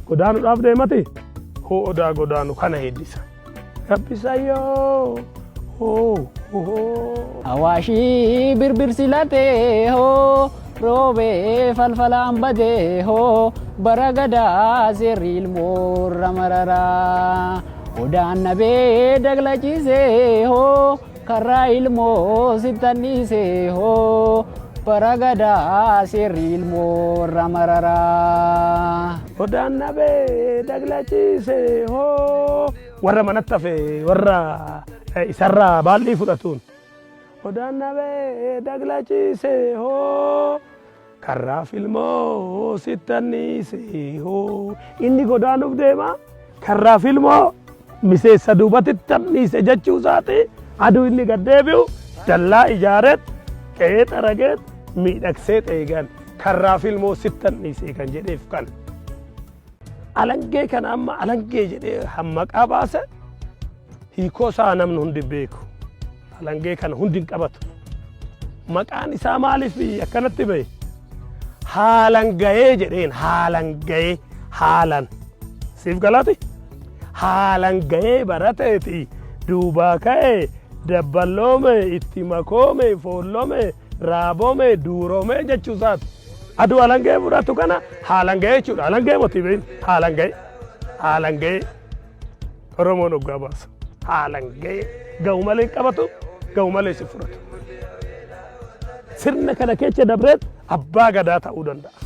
Godaanuudhaaf deemati hoo odaa godaanu kana heeddisa. Gabbisayyoo hoo hoo. Awaashii birbirsi latee hoo roobee falfalaan badee hoo bara gadaa seerri ilmoorra mararaa. Odaan nabee dagla ciisee hoo karraa ilmoo sittanniisee hoo bara gadaa seerri ilmoorra mararaa. Odaan nabee dagla ciisee hoo warra manatti hafe warra isarraa baallii fudhatuun. Odaan nabee dagla ciisee hoo karraaf ilmoo sittanniisee hoo inni godaanuuf deema karraaf ilmoo miseessa duubatti tanniise jechuu isaati aduu inni gad deebi'u dallaa ijaareet qe'ee xarageet miidhagsee eegan karraaf ilmoo sittanniisee kan jedheef kan. Alangee kana amma alangee jedhee hammaqaa baase hiikoo isaa namni hundi beeku. Alangee kana hundi hin qabatu. Maqaan isaa maaliif akkanatti bahe? Haalan gahee jedheen haalan gahee haalan. Siif galaati? Haalan gahee barateeti duubaa ka'e dabballoome itti makoome foollome raabome duurome jechuu isaati. Aduu alangee fudhatu kana haalan gahee jechuudha. Alangee moti beeyin haalan gahee haalan gahee Oromoon hoggaa baasa. Haalan gahee gahu malee hin qabatu gahu malee si fudhatu. Sirna kana keessa dabreet abbaa gadaa ta'uu danda'a.